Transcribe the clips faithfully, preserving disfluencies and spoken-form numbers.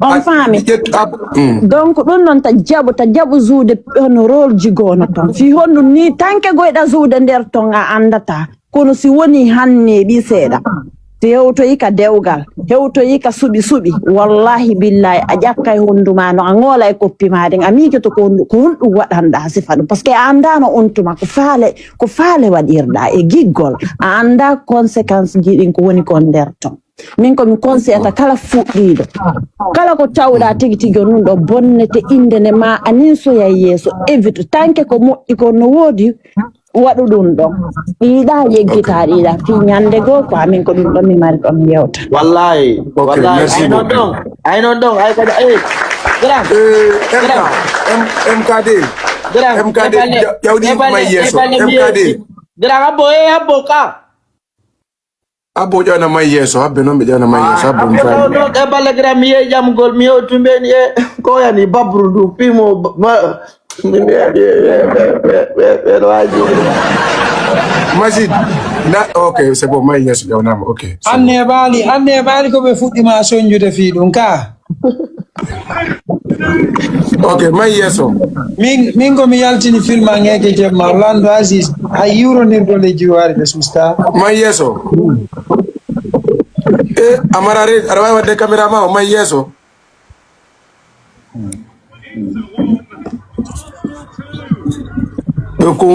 On faami? Ƴettu ab- mm. Donc ɗun non ta jaɓu, ta jaɓu zuude on rôle ji goono ton. Fii honɗun ni tanke goyɗa zuude nder ton a anndata. Kono si woni hanne ɓi seeɗa. Si hewtoyi ka dewgal, hewtoyi ka suɓi suɓi. Wallahi billahi a ƴakkay hondu ma no a ŋoola e koppi ma ɗin. A miijoto ko hondu, ko honɗun waɗanɗa sifa ɗum. Parce que a anndaano on tuma ko faale, ko faale waɗirɗa e giggol. A anndaa conséquence ji ɗin ko woni kon nder ton. Min ko mi conseillata kala fuɗɗiiɗo, kala ko tawɗaa tigi tigi on ɗun ɗoo bonnete innde nde ma anin soya yeeso, évite. Tanke ko moƴƴi kon no woodi, waɗu ɗun ɗon. Ɗiiɗaa yeggitaa ɗiiɗaa fii ñannde goo ko amin ko ɗun ɗon mi mari ko mi yewta. Wallahi, Ok, wallahi. Merci Ay non beaucoup. Ɗon, ay non ɗon, ay kadi, ay. Grand, Eh, M K, grand, M- M K D. Grand, M K D, eɓale, ja- jawdi eɓale, may yeeso. Eɓale, M K D. Grand, abbo, eh, abbo ka. Abbo ƴawna may yeeso, abbe non ɓe ƴawna may yeeso, abbo Abbo mi ɗo, faami. Ɗo, ɗe balla gira mi yehi ƴamgol, mi yewti mbeeni e ko yani babru ndu, fimo, ma, mi, mi, mi, mi, mi, mi, mi, mi, mi, mi, Majid, na, ok, c'est bon, may yeeso ƴawnama, ok. C'est bon. Anne baali, anne baali ko ɓe fuɗɗi ma sonjude fii ɗum ka. Ok, may yeeso. Min, min ko mi yaltini film an ngeke jemma, Orlando Aziz, hay yiwrondirgol e jiwaari ɓe susta. May yeeso. E, amara re, aɗa waawi wadde caméra ma o may yeeso. Ɗo ko,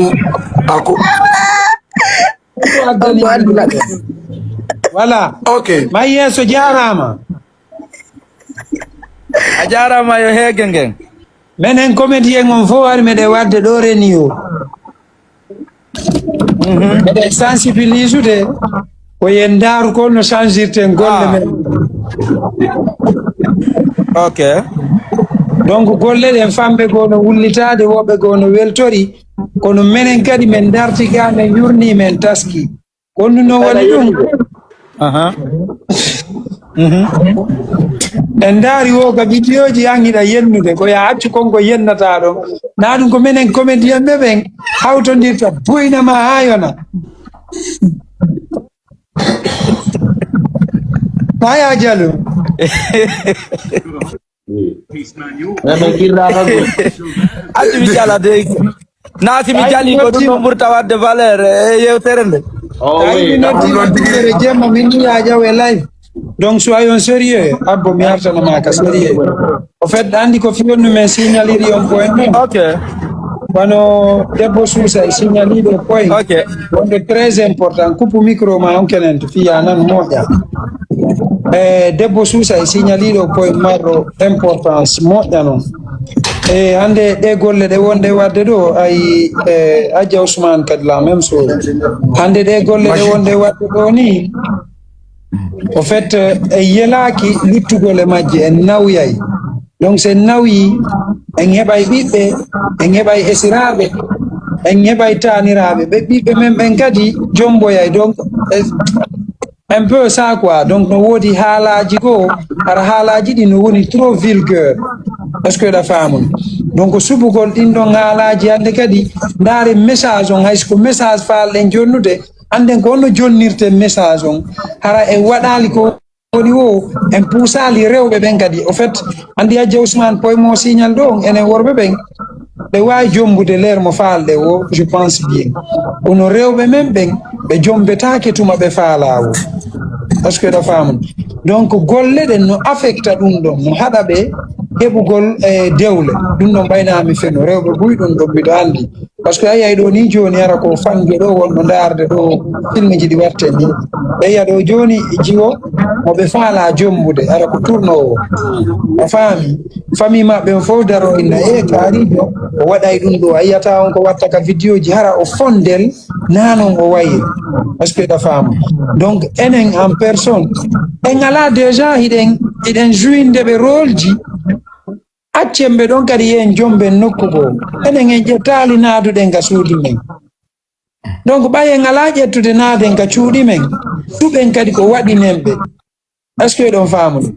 ako. Voilà. Ok. May yeeso jaaraama. A jaaraama yo heege ngen. Menen comédien on fof ari meɗen wadde ɗo reni o. Mhm. Meɗen sensibilisude ko yen ndaaru ko no changirten golle Ah. men. Ok. Donc golle ɗen famɓe goo no wullitaade, woɓɓe goo no weltori, kono menen kadi men darti ga, men yurni, men taski. Ko ɗum no woni ɗum. Aha. Mhm. En ndaari wo ka vidéoji an hiɗa yennude, ko ya accu kon ko yennata ɗon. Na ɗum ko menen comédien ɓe ɓen hawtondirta, boyna ma haa yona. Maa ya jalu. Meme kirra ka gol. Addi mi jala de. Naati mi jali ko ɗum ɗon ɓurta wadde valeur e yewtere nde. Oh, Tawi oui, mi noddi ɗum ɗon tigi. Ɗum ɗon tigi. Jemma min ɗum ya jawe live. Donc soyons sérieux, abbo mi artana ma ka sérieux. Au fait, andi ko fiyon no men signaliri on point. Ok. Wano debbo Suusa e signaliri on point. Ok. Wonde très important, coupe micro ma on kenen to fiya nan moƴa. E debbo Suusa e signaliri on point marro importance moƴƴa non. E hande ɗe golle ɗe wonde wadde ɗo ay e Adja Ousmane kadi la même chose. Hande ɗe golle ɗe wonde wadde ɗo ni, au fait, en yelaaki luttugol e majje, en nawyay. Donc, so en nawyii, en heɓay ɓiɓɓe, en heɓay esiraaɓe, en heɓay taaniraaɓe. Ɓe ɓiɓɓe men ɓen kadi jomboyay. Donc, eh, un peu ça quoi. Donc, no woodi haalaaji goo, hara haalaaji ɗi no woni trop vulgaire. Est-ce que ɗa faamu? Donc, suɓugol ɗin ɗon haalaaji hannde kadi, ndaare message on, hay so ko message faalɗen jonnude, annden ko honno jonnirten message on, hara en waɗaali ko woni wo, en puusaali rewɓe ɓen kadi. Au fait, anndi Hajja Ousmane Poymo signal ɗo on, enen worɓe ɓen, ɓe waawi jombude leer mo faalɗe wo, je pense bien. Kono rewɓe men ɓen, ɓe jombetaake tuma ɓe faalaa wo. Est-ce que ɗa faamu? Donc, golle ɗen no affecta ɗum ɗon, no haɗa ɓe heɓugol, eh, dewle. Ɗum ɗon ɓayna mi feno, rewɓe buy ɗum ɗon miɗo anndi. Parce que a yiyay ɗo ni jooni hara ko fange ɗo wonno ndaarde ɗo filmji ɗi watten ni. Ɓe yiya ɗo jooni jiwo mo ɓe faalaa jombude hara ko tournoowo. A faami? Famille maɓɓe on fof daro inna e kaarijo o waɗay ɗum ɗo. A yiyata on ko watta ka vidéo ji hara o fondel nanon o wayi. Est-ce que ɗa faamu? Donc enen en personne en alaa déjà hiɗen hiɗen jouinde ɓe rôle ji. Accen ɓe ɗon kadi yehen jomben nokku goo. Enen en ƴettaali naaduɗen ka suudu men. Donc ɓay en alaa ƴettude naaden ka cuuɗi men, suɓen kadi ko waɗinen ɓe. Est-ce que ɗon faamude?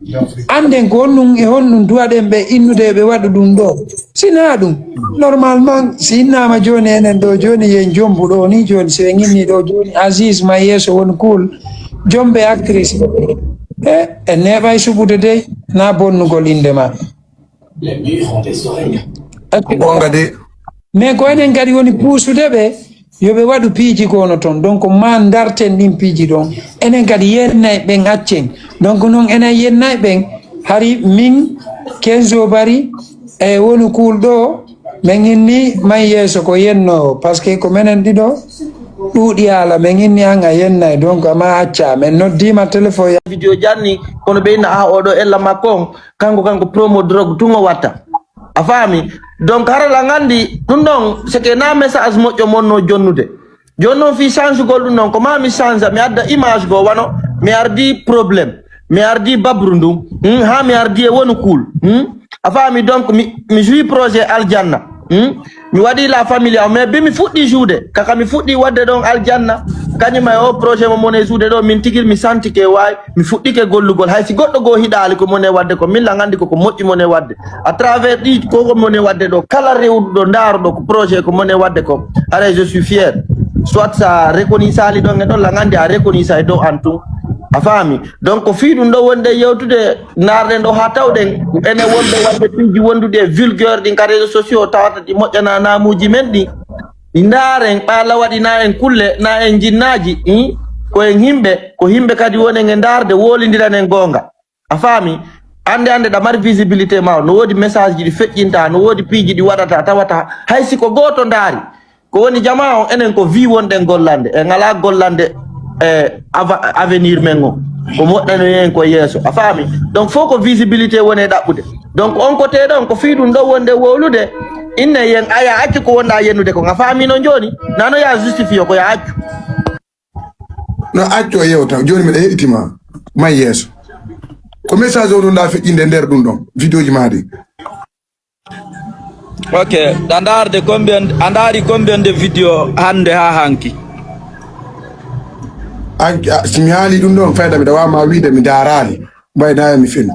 Annden ko honɗum e honɗum duwaɗen ɓe innude ɓe waɗu ɗum ɗo. Si naa ɗum, normalement, si innaama jooni enen ɗo jooni yehen jombu ɗo ni jooni, si en inni ɗo jooni, Aziz ma yeeso won cool, jombe actrice. E, en neeɓay suɓude dey, naa bonnugol innde maa. Goonga de. Mais ko enen kadi woni puusude ɓe, yo ɓe waɗu piiji ko wano ton. Donc, maa ndarten ɗin piiji ɗon. Enen kadi yennay ɓen accen. Donc, non enen yennay ɓen, hari min, Kenzo Bari, e wonu kuul ɗo, men inni may yeeso ko yenno, parce que ko menen ɗiɗo ɗuuɗi haala, men inni an a yennay, donc ama acca, men noddiima téléphone. Video janni, kono ɓe inna, ah, oɗo ella makko on, kanko, kanko promo drogue tun o watta. A faami? Donc, hara la ngandi, ɗum ɗon, c'est que na message moƴƴo mon no jonnude. Jooni non, fii sansugol ɗum ɗon, ko maa mi sansa, mi adda image goo, wano mi ardii problème, mi ardii babru ndun, hmm, haa mi ardii e wonu cool, hmm. A faami? Donc, mi, mi joui projet aljanna, hmm. Mi waɗii la familia, mais bi mi fuɗɗii joude, kaka mi fuɗɗii waɗde ɗon aljanna, kañum e o projet mo mone joude ɗo, min tigi mi santike waay, mi fuɗɗike gollugol. Hay si goɗɗo goo hiɗaali ko mone waɗde ko, min la ngandi ko ko moƴƴi mone waɗde. À travers ɗi, ko ko mone waɗde ɗo, kala rewuɗo ɗo, ndaaruɗo ko projet ko mone waɗde ko, haray je suis fier. Soit sa reconnaissaali ɗon e ɗon, la ngandi a reconnaissay dow an tun. A faami? Donc, ko fii ɗum ɗo wonde yewtude, ndaarɗen ɗo haa tawɗen, enen wonɓe waɗde piiji wonduɗi e vulgaire ɗin ka réseaux sociaux, tawata ɗi moƴƴana naamuuji men ɗin. Ɗi ndaaren, ɓay Alla waɗi na en kulle, na en jinnaaji, hmm? Ko en himɓe, ko himɓe kadi wonen e ndaarde, wowlindiranen goonga. A faami? Annde, annde ɗa mari visibilité ma, no woodi message ji ɗi feƴƴinta, no woodi piiji ɗi waɗata, tawata hay si ko gooto ndaari. Ko woni jamaa on, enen ko vie wonɗen gollande, en alaa gollande e ava-, avenir men on. Ko moƴƴano en ko yeeso. A faami? Donc, fof ko visibilité woni e ɗaɓɓude. Donc, on côté ɗon, ko fii ɗum ɗo wonde wowlude, inne yen aya accu ko wonɗa yennude kon. A faami non jooni? Nano ya justifié ko ya accu. No accu o yewta, jooni miɗa heɗitima. May yeeso. Ko message o ɗum ɗa feƴƴinde e nder ɗum ɗon, vidéo ji ma ɗi. Ok, ɗa ndaarde combien, a ndaari combien de vidéo hannde haa hanki? An, a, si mi haali ɗum ɗon, fayda miɗa waawi ma wiide mi ndaaraali. Mbayda mi fini.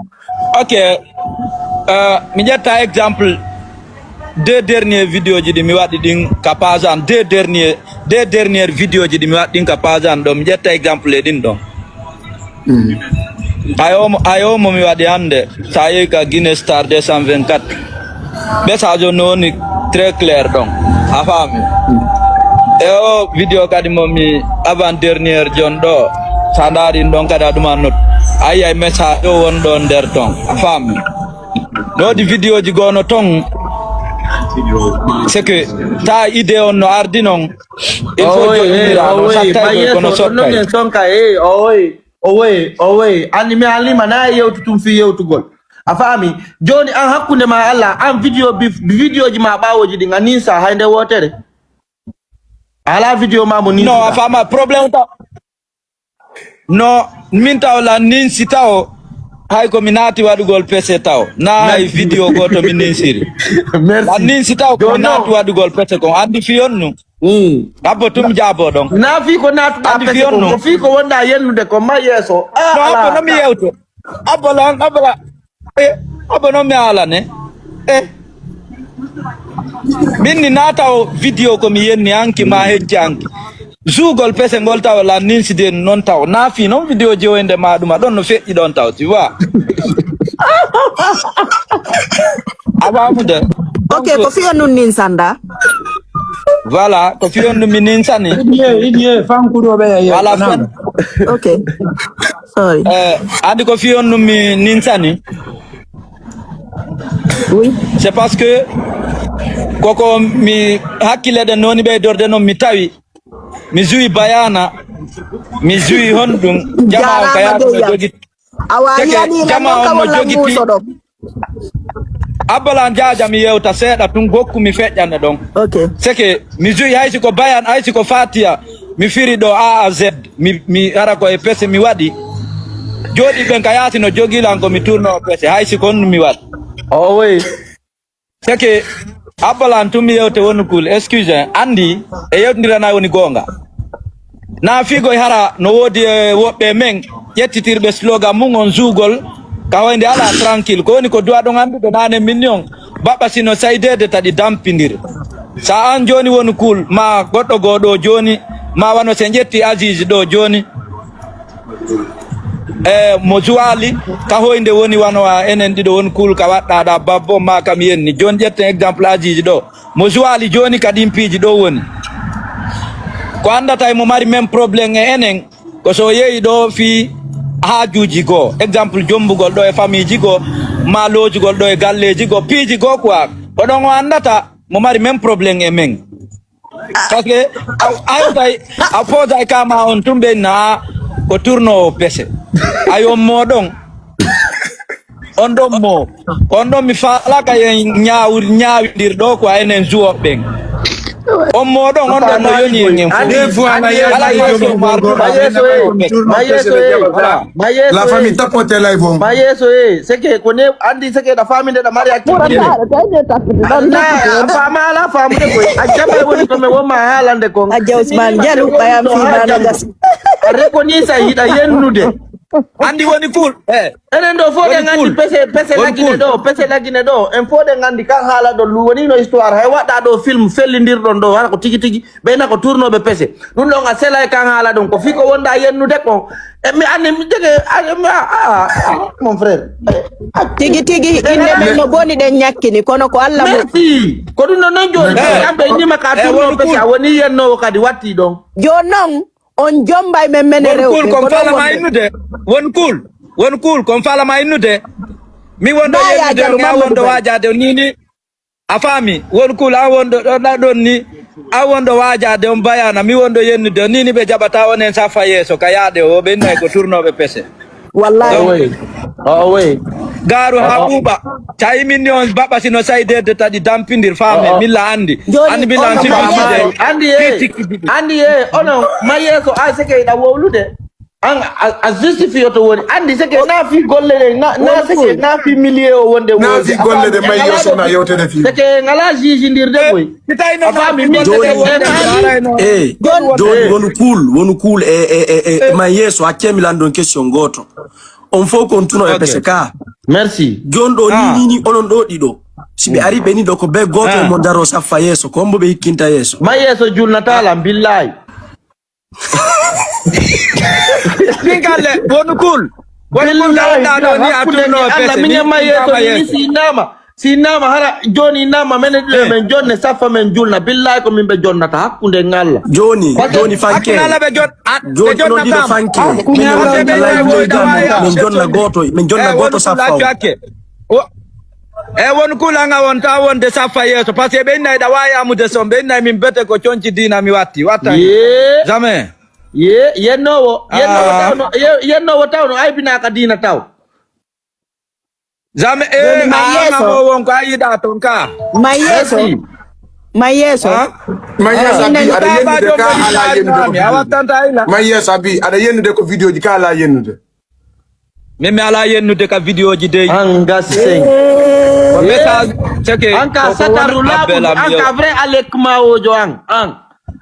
Ok, euh, mi ƴetta exemple deux dernier vidéo ji ɗi mi waɗi ɗin ka page an, deux dernier, deux dernière vidéo ji ɗi mi waɗi ɗin ka page an ɗo, mi ƴetta exemple e ɗin ɗon. Mm. Ayo mo, ayo mo mi waɗi hannde, sa yehi ka Guinée Star deux cent vingt-quatre. Message on no woni très clair ɗon. A faami? Mm. E o vidéo kadi mo mi avant dernière jon ɗo, sa ndaari ɗon kadi a ɗuma not. A yi'ay message o won ɗon nder ton. A faami? No woodi vidéo ji goono ton. C'est que ta idée on no ardi non. Il faut joɗɗondira no sattay koy kono sottay. Sonka, eh, oy. Owoye, owoye. Anni mi haalima na e yewtu tun fii yewtugol. A faami? Jooni an hakkunde ma Allah, an vidéo bi, vidéo ji ma ɓaawoji ɗin a ninsa hay nde wootere. A alaa vidéo ma mo ninsa. No, a faama problème ta. No, min taw la ninsi taw. Hay ko mi naati waɗugol pese taw. Na hay vidéo gooto mi ninsiri. Merci. La ninsi taw ko mi naati waɗugol pese kon. Andi fii on nu. Mm. Abbo tum jaabo ɗon. Na fii ko naatuɗaa pese kon, ko fii ko wonɗaa yennude kon ma yeeso. Ah, no, Abbo, no mi yewto. Abbo lan, Abbo lan. Eh, Abbo, no mi alane. Eh. Min ni naata o vidéo ko mi yenni anki ma hecci anki. Zugol pese ngol taw lan ninside non taw. Na fii non vidéo jewoynde ma ɗuma ɗon no feƴƴi ɗon taw, tu vois. A faamude? Ok, ko fii on nun ninsanda? Voilà, ko fii on nun mi ninsani. Idiye, idiye, fankuɗo ɓe, voilà, fan. Ok. Sorry. Eh, andi ko fii on nun mi ninsani. Oui. C'est parce que koko mi hakkile ɗen noni ɓe dorde non mi tawi. Mi juwi bayana. Mi juwi honɗum. Jama on ka yaɗum no jogi. Awa, a yi'anii lan non ka walla muuso ɗon. Abbalan jaaja mi yewta seeɗa tun gokku mi feƴƴane ɗon. Ok. C'est que mi juwi hay si ko bayan, hay si ko fatiya, mi firi ɗo A à Z, mi, mi ara ko e pese mi waɗi. Jooɗi ɓen ka yaasi no jogii lan ko mi turno pese, hay si ko on mi waɗi. Oh, oui. C'est que Abbalan tun mi yewte wonu kul, excuse, hein, andi e yewtindirana woni goonga. Na fiigoy hara no woodi e woɓɓe e men ƴettitirɓe slogan mum on zuugol ka hoynde alaa tranquille. Ko woni ko duwa ɗon anndude nane min ni on baɓɓa sino saydeede taɗi dampindir. Sa an jooni wonu kul ma goɗɗo goo ɗo jooni ma wano se ƴetti Aziz ɗo jooni. E mo suwaali ka hoynde woni wano a enen ɗiɗo won kuul ka waɗɗaaɗa babbo ma kam yenni. Jooni ƴetten exemple ajiiji ɗo. Mo suwaali jooni ka ɗin piiji ɗo woni. Ko anndata e mo mari men problème e enen, ko so o yehi ɗo fii haajuuji goo. Exemple, jombugol ɗo e famiiji goo, ma loojugol ɗo e galleeji goo, piiji goo quoi. Ko ɗon o anndata mo mari men problème e men. Parce que a, a hewtay, a footay ka ma on tun ɓe na ko tournoowo pese. Ay on mo ɗon. On ɗon mo. On ɗon mi faalaka yen ñaawir, ñaawindir ɗo ko enen joueur ɓen. On mo ɗon, on ɗon no yoni en en fof. Des fois, na Ala yeeso yeeso mo artuɗo. Mayeso e, mayeso e, Voilà. Mayeso La e. famille tapote live on. Mayeso e, seke ko ne andi seke da famille da mari activité. Ɓurataɗo tawi ɓe tappiti ɗon. Na a faama ala faamude koy. A jaɓa woni ko mi woma haalande kon. Hajja Ousmane Diallo, ɓayam fii ma no gasi. A reconnaît sa yiɗa yennude. Andi woni cool. Eh. Enen ɗo fof Woni ɗen andi cool. pese, pese Woni lagine cool. ɗo, pese lagine ɗo. En fof ɗen andi kan haala ɗo lu woni no histoire. Hay waɗɗa ɗo film fellindirɗon ɗo, hara ko tigi tigi. Ɓeyna ko tournooɓe pese. Ɗum ɗon a selay kan haala ɗum. Ko fii ko wonɗa yennude kon. E mi andi mi jege, a, mi, a, a, a, mon frère. Tigi tigi, innde men no boni ɗen ñakkini, kono ko Alla mo. Merci. Ko ɗum ɗon non jooni. Eh. Kamɓe innima ka Eh, tournoo woni pese, cool. a woni yennoowo kadi watti ɗon. Jooni non, on jombay men, menen Won rewɓe, cool, kon ko ɗon faalama wonɓe. innude. Won cool. Won cool, kon faalama innude. Mi wonɗo Baya yennude, Diallo on, a Mamadou wonɗo Bari. waajaade, on nii nii. A faami? Won cool, an wonɗo ɗon, ɗon ni. An wonɗo waajaade, on bayaana. Mi wonɗo yennude, on nii nii ɓe jaɓata, on en saffa yeeso, ka yaade o, ɓe innay ko tournooɓe pese. Wallahi. Oh, oui. Oh, oui. Gaaru haa Oh, oh. ɓuuɓa. Tawi min ni on baɓa si no sayi deede taɗi dampindir, faame, Oh, oh. milla andi. Jooni Andi milla on on no sifiside. Andi e, Tiki tiki. andi e, onon, ma yeeso, a seke iɗa wowlude. An, a, a justifié to woni. Andi seke na fi golle ɗen, na, na Won seke cool. na fi milieu o wonde Na wonde. fi golle ɗen, ma yeeso na yewtede fi. Seke ngala jijindirde koy. Si tawi non A faami, na min golle seke ɗen wonde, en haali. Arayno. Eh, Jooni Jooni Eh. wonu cool, wonu cool e, e, e, e, Eh. ma yeeso, accee mi lanndon question gooto. On fof kon tuno e Ok. pese ka. Merci. Jooni ɗo ni, Ah. ni, ni, onon ɗo ɗiɗo. Si ɓe Mm. ari ɓe ni ɗo ko be gooto Ah. e mo daro saffa yeeso, ko hombo ɓe hikkinta yeeso? Ma yeeso julnata lan, billahi. Ɗin galle, wonu cool. Wonu cool Billahi, gawɗa ɗo ni a hakkunde tunno ni Allah, pese, min ni e ma yeeso, tunno ni yeeso. si innama, si innama hara jooni innama menen ɗiɗo Eh. men jonne saffa men julna. Billahi ko min ɓe jonnata hakkunde en Allah. Jooni, Parce que jooni fanke. Hakkunde Allah ɓe jon-, a, ɓe Jooni onon ɗiɗo jonnatama. fanke. Hakkunde Men Allah jonnata ɓe live jonnata. leydi Men jonna gooto, men jonna Eh, gooto wonu cool saffa o. accu hakke. O, E won kula nga wonta wonde saffa yeeso, parce que ɓe innay ɗa waawi amude son, ɓe innay min bete ko conci diina mi watti, watta Yee. Jamais. Yee, yennoowo, yennoowo Ah. tawno, ye-, yennoowo tawno aybinaaka diina taw. Jamais, Jooni eh, ma ah, yeeso. nga mo won ko a yiɗa ton ka. Ma yeeso. Merci. Ma yeeso. Ah? Ma yeeso Ah. abi, Inen aɗa Ka yennude baɗo ka mo ala di yennude ko mi, a video. wattanta ila. Ma yeeso abi, aɗa yennude ko video ji ka ala yennude. Min mi alaa yennude ka vidéo ji dey. An gasen. Ko message, c'est que An ka ko, ko sataru woni laaɓuɗo, appel am an yo. ka vrai Alek Mawojo an. An.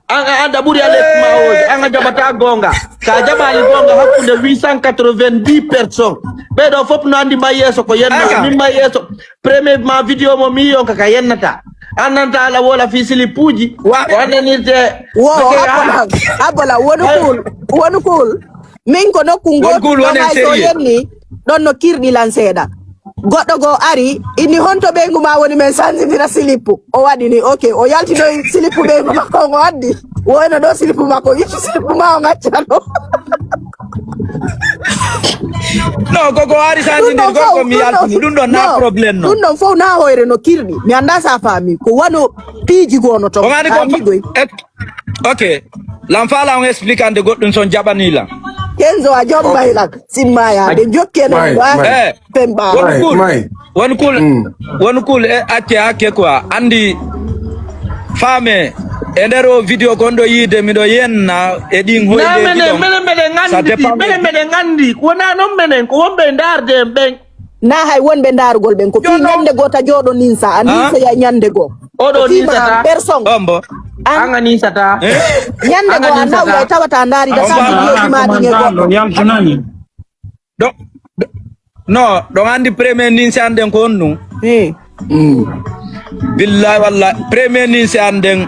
An, an, an da ɓuri Alek Mawojo. An a jaɓata goonga. Ka jaɓaali goonga hakkunde huit cent quatre-vingt-dix personnes. Ɓee ɗo fof no anndi ma yeeso ko yenna. Aka. Min ma yeeso. Premier ma vidéo mo mi yonka ka yennata. An nanta ala wola fi silipuuji. Wa- Ko annanirte. Wo, Seke, Abola, ah. Abola, wonu Ay. cool, wonu cool. Min ko nokku Won ngootu cool, ɗon wonen hay so sérieux. yenni, ɗon no kirɗi lan seeɗa. Goɗɗo goo ari, inni honto ɓeyngu ma woni men sanjindira silippu. O waɗi ni, ok, o yaltinoyi silippu ɓeyngu makko on o addi. Woyno ɗo silippu makko, ittu silippu ma o ngacca ɗo. Non, ko ko ari Ɗum ɗon sanjindirgol fow, ko mi ɗum ɗon yaltini. fow, Ɗum ɗon na non, problème non. ɗum ɗon fow na hoyre no kirɗi. Mi annda sa faami. Ko wano piiji goo no ton. Ko ngani ko Faami goy. et-, Ok. Lan faala on expliquer ande goɗɗum son jaɓani lan. Kenzo a jombay lan. Simma ya. Ɓe jokke no May, ba. may. Eh. Pemba. Won May, kul. may. Won kul. Mm. Won kul. E acce hakke quoi. Andi faame. E nder o video kon ɗo yiide miɗo yenna e ɗin hoyleeji menen, ɗon. menen mbeɗen Ça anndi, dépend menen mbeɗen anndi. Wonaa non menen, ko wonɓe e ndaarde en ɓen. Na hay wonɓe ndaarugol ɓen, ko fii Yo non. ñande goo ta jooɗo ninsa, a Ah. ninsa ya ñande goo. Oɗo Ko fii ma ninsata. Personne. Ombo. An. An a ninsata. Eh? Ñande An a goo a ninsata. Nawya tawata ndaari da Ombo. Sambi An jogi ma ɗin e goɗɗo. Yaltunani. Ɗo, ɗo, no, ɗon anndi premier ninsi an ɗen ko on ɗum. Eh. Mm. Billahi wallahi, premier ninsi an ɗen,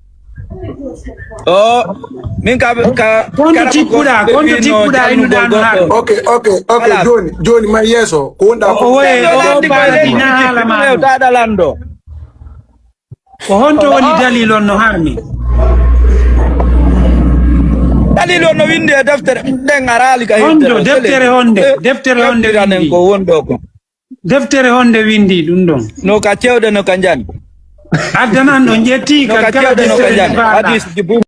O, min ka, ka, Konto kala ko tippuɗaa, goɗɗo konto ɓe tippuɗaa, innoo innuɗaa no jannugol goɗɗo. Harmi. Ok, ok, ok, Voilà. Jooni, jooni, ma yeeso, ko wonɗaa O, ko o woye, Ɓe o anndi ko e leydi na haala ma ɗum. Hewtaɗa lanndo. Ko honto woni dalil on no harmi? Dalil on no winndi e deftere, ɗen araali ka Honto, hiddere. Deftere honde, Eh, deftere honde ƴettiranen winndi? Ko wonɗo ko. Deftere honde winndi ɗum ɗon? No ka cewɗe, no ka njan. Addanan ɗon ƴetti No kan ka kala cewɗe, no ka deftere nde njan. Faala. Hadis Jibril.